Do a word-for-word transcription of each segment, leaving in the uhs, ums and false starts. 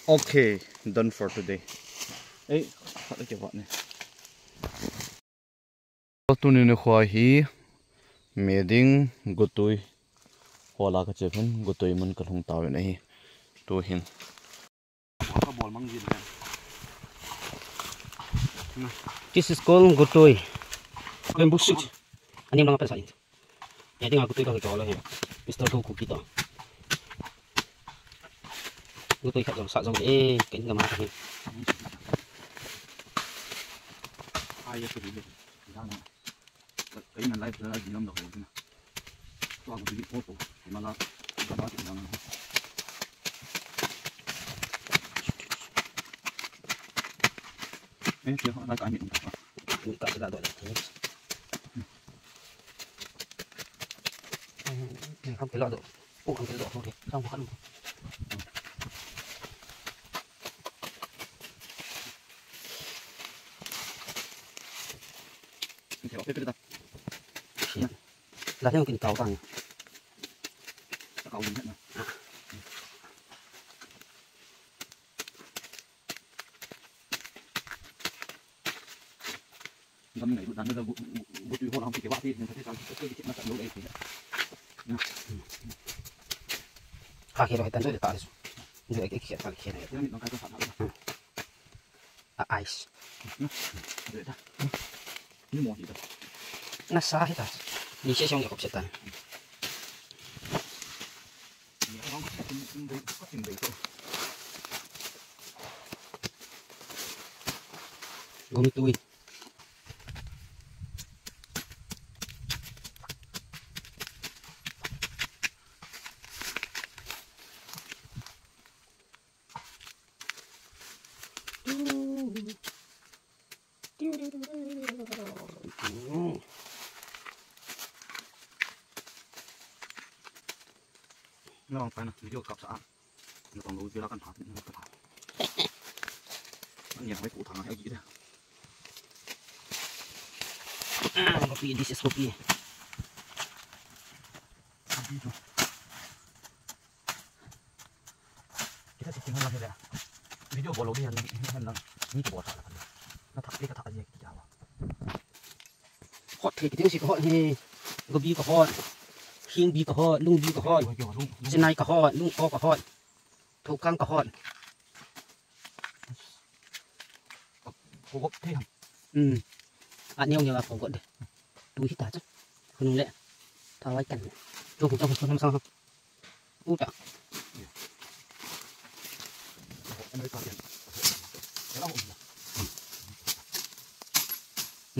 Okay, done for today. Ei, khat a kivat ne. Tuni nikho hi, Meding Gutui. Hola kache phin, Gutui mun kalhung tauvin ahi. Tuhin. This is called Gutui. Bamboo shoot. Ani mang apa sa. Jadi aku tu kau kau lah ya. Pistol tu kuki tu. Aku tu ikat jong sa jong eh, kau ni nama tu. Ai ya tu dia. Jangan. Kau ni live lah di dalam dah kau tu. Tu aku tu foto. Malah gambar tu jangan. Eh, dia nak kau ni. Ni tak sedar tu. Không thể lo được. Ủa, không thể lo được. Không, không. Không thể lo được. Là thế không kinh cầu tăng. Cầu gì hết mà. Gam nei dan da gu gu tui ho lang ki wa ti, ni ka ti ka ti ki na ka lo le ti. Ha, ke lo tan so ta. Ni ka ki ta ki na. Ni ka ta ta. A ice. Ni mo ti ta. Na sa hi ta. Ni se song ya ko se ta. Gum tui. Nang pa na video kap sa. Nang lo video kan ha, kan ha. Ani mai ku thang ai gi da. Ah, kopi, this is kopi. Kita setting lang hila. Video bol lou di han lang, han lang. Ni ki bol sa la. Na thak di ka thak di ki jawa. Hot the, kiting si ka hot hi. Gobi ka hot. Hing bi ka hot, lung bi ka hot. Sinai ka hot, lung ko ka hot. Thokang ka hot. Ko hot the ham. Hmm. A neo neo a ko hot de. Tu hi ta cha. Khunung le. Ta wai kan. Tu ku ta ku nam sang. Uta.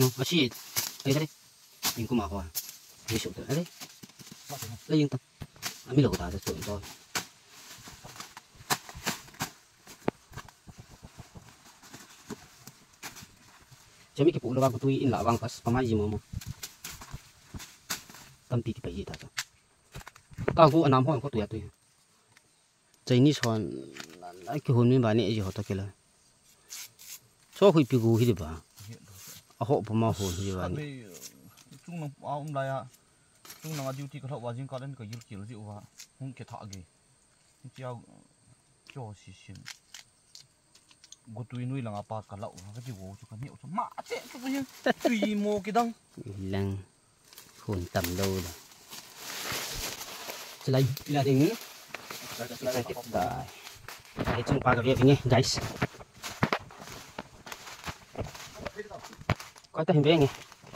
No, ashi. Ai dai. Ning kuma ho. Ni su ta. Ai. Lai ning ta. Ami lo ta ta tu to. Chami kipu lou vang, kutui in la vang pas, pamai ji mo mo. Tampi kipai ji ta chu. Ka gu anam hon ko tu ya tu. Chinese hon, a kihon mi ba ne ji ho to kila. Cho hui pi gu hi di ba. A ho pa ma hon hi ba ne. Chung nang a um lai a. Chung nang a duty ka lhou va jing ka len ka yil kil ji u va. Hung ke tha ge. Chia cho si sim. Gutui nui langa pa ka lau, ka ti wo chu ka neu chu. Ma che chu hi. Tui mo kidang. Lang. Hun tam lo la. Chulai pila ding. Chulai kit tai. Ai chung pa ka ve vinge, guys. Ko ta hin venge.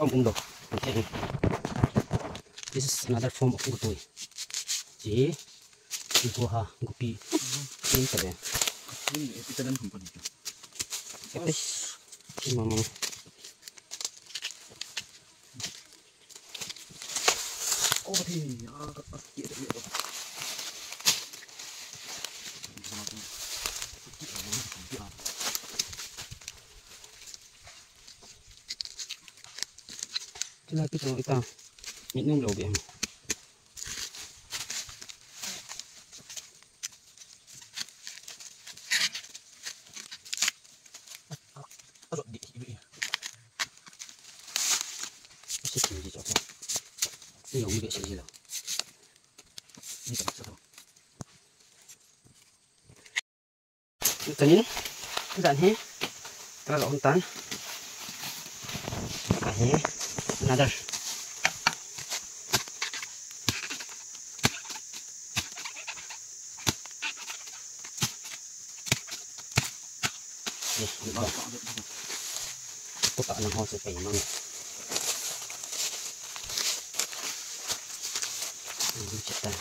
Om um do. Okay. This is another form of gutui. Ji. Ibu ha, gupi. Ini tadi. Ini kita dan company. Kati. Mama. Oh, ini. Ah, kati. Kila kita, kita. Minum lo biang. Tunin, jan hi, tara lo tan. Ahi, another. Ni, ni ba. Tuta nang ho se pai mang. Ni, ni, chetan.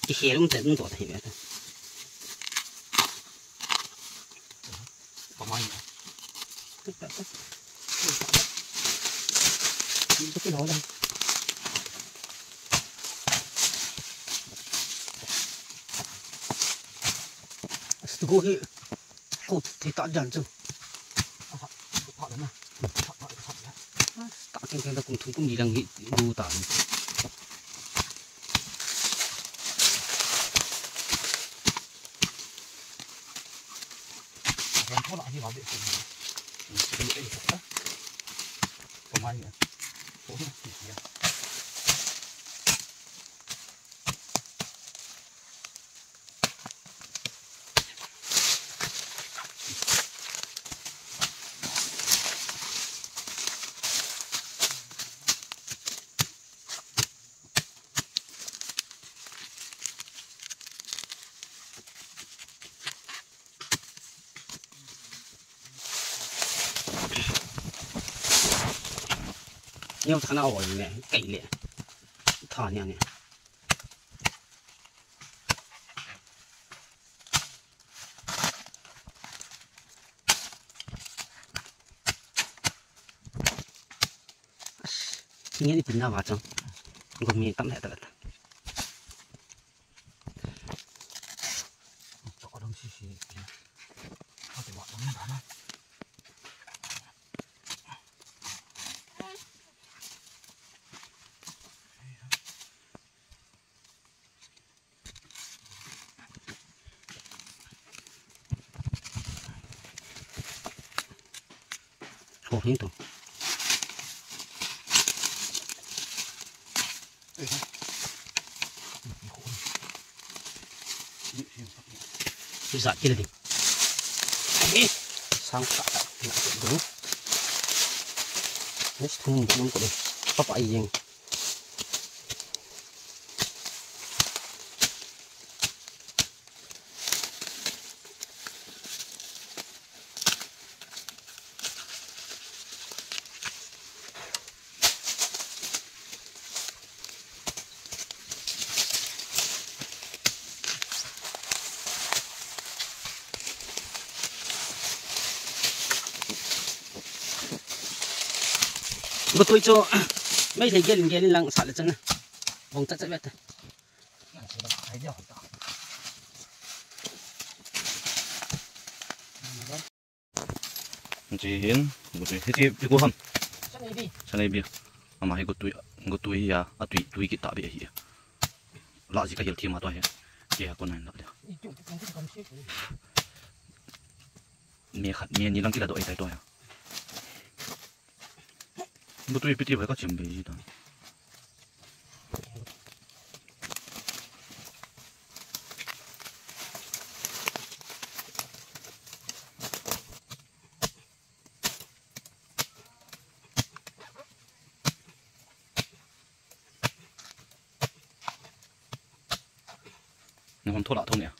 Kikhel um te um to ta hi ve ta. Astu go hi. Ko thei ta jan chu. Ta keng keng ta kum thum kum ni lang hi du ta ni. Ram thola hi va be kum. Ko mai ni. Ko ni ya. Neo thana oi le, kai le. Tha nia ni. Nge ni pin na va chang. Go mi tam he ta ta. Chok dong si si. Ka ti wa dong na na. Ho hin to. Za kila di. Sang ta ta na do. Next thum thum ko do. Papa iyeng. Gotui chu, mai thei gelin gelin lang sa le chang na. Bong chat chat vet. Hiche hin, gotui, hiche, hiche ko ham. Sanei bi. Sanei bi. Ama hi gotui, gotui hi a, atui, tui kit ta bi ahi. La ji ka hil thim a to hi. Ke ha ko nai la dia. Me khat, me ni lang kila do ai tai to hi. Gotui piti vai ka chim be ji ta. Nahon thola thong ya.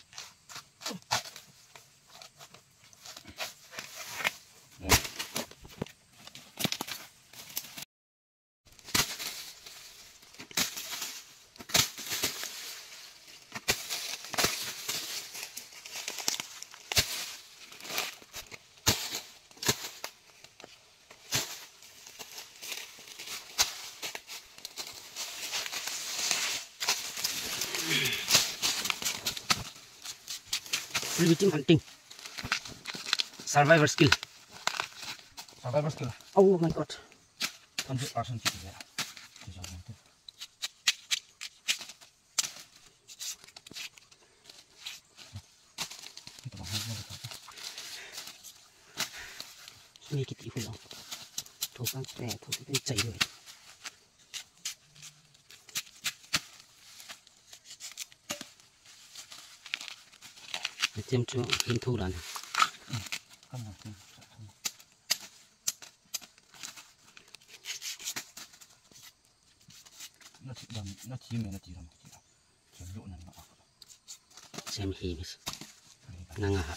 Primitive hunting. Survival skill. Survival skill. Oh my God. Hundred percent. Ni kiti hula. Thokang te, thokang te chai lo. Tem chu hin thu dan. Na thi dam, na thi me na thi dam. Sem hi mis. Nanga ha.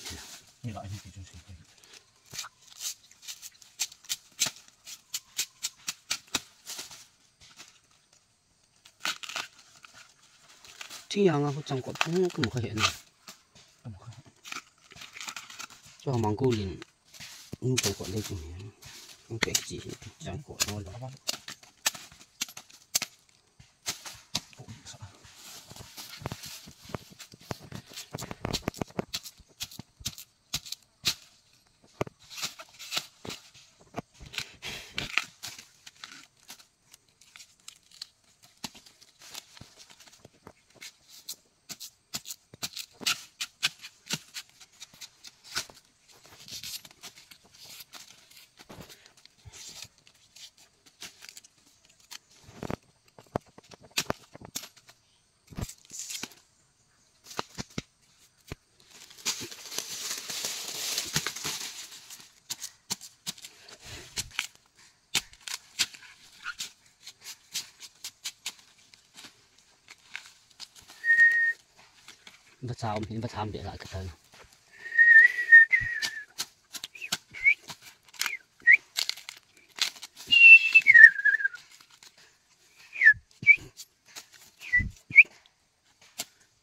Ni la hin ti chu sem. Thi yang a hu chang ko pung kum kha he na. Cho mang ko lin. Ung chang ko le kum he. Ung pek chi chang ko no la. Bacham, bacham be la ka ta.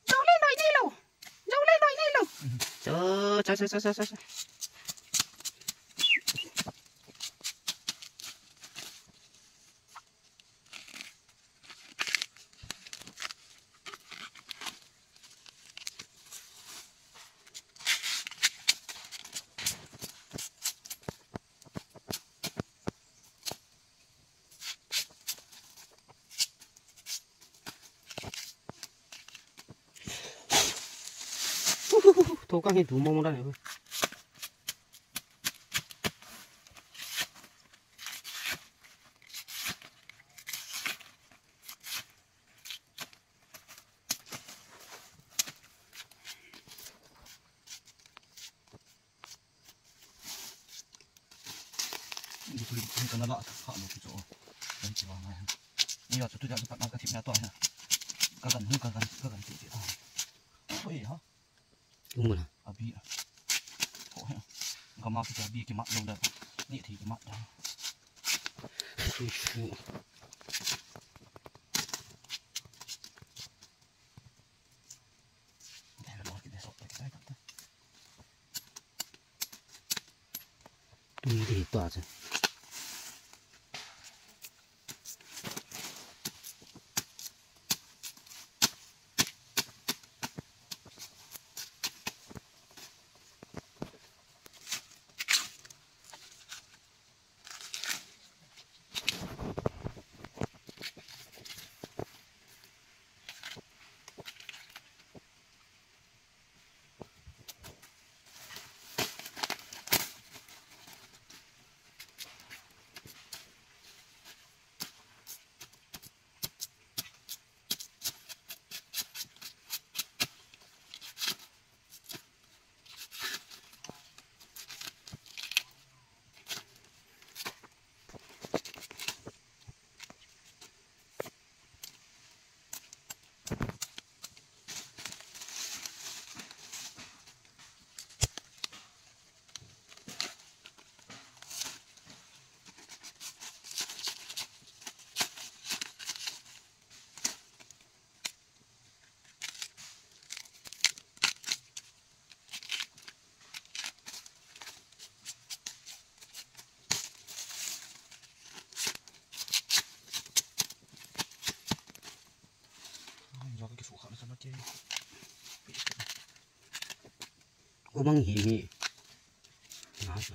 Jole noi ni lo. Jole noi ni lo. Cho, cho, cho. Thokang hi du mo mo da ne. Ni kuli ni kana la ta kha lo ki cho. Kan chi wa ngai. Ni ya chu tu ja ka na ka thip na to ha. Ka kan hu ka kan ka kan ti ti ta. Oi ha. Umuna. Abi. Ho ha. Ka ma ki abi ki ma lo da. Ni thi ki ma da. Su su. Tum di to a che. Kisu kha na sa ma ti. Umang hi mi. Na sa.